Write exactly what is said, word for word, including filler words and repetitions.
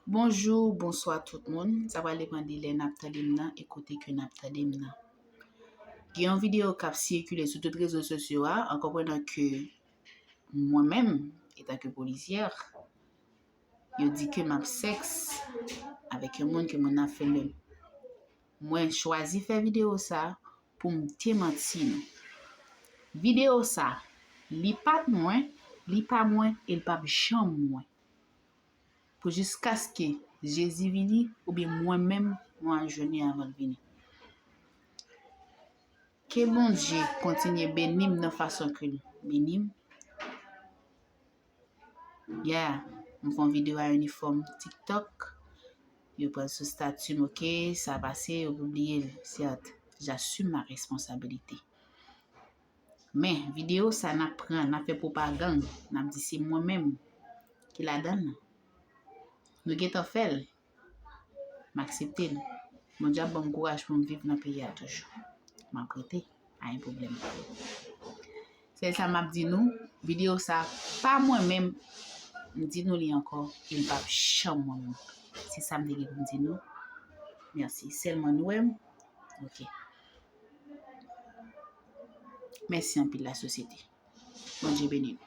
Bonjou, bonswa tout moun. Sa pral depann de lè n ap tande m nan e kote ke n ap tande m nan. Gen yon videyo k ap sikile sou tout rezo sosyo a, an konprannan ke mwen menm, etanke polisyè, yo di ke m ap sèks avèk yon moun ke moun nan fè menm. Mwen chwazi fè videyo sa pou m demanti nou. Videyo sa, li pa t mwen, li pa mwen e l p ap janm mwen. Pou jiskaske Jezi vini oubyen mwen menm mwen al jwenn li avan l vini. Ke Bondye kontinye beni m nan fason ke l beni m. Yeah, m fè yon videyo a inifòm TikTok. Yo pran l sou stati m, oke, sa pase, yo pibliye l. Sèt, j'assume ma responsabilité. Men, videyo sa n ap pran, n ap fè pwopagann, n ap di se mwen menm ki ladan l lan. Nou gentan fè l, m aksepte l. Bondye ap ban m kouraj pou m viv nan peyi a toujou. M ap rete, pa gen pwoblèm. Sèl sa m ap di nou, videyo sa pa mwen menm, m di nou li ankò, e l p ap janm mwen menm. Se sa m te gen pou m di nou. Mèsi. Sèlman nou wè m. Ok. Mèsi anpil lasosyete. Bondye beni nou.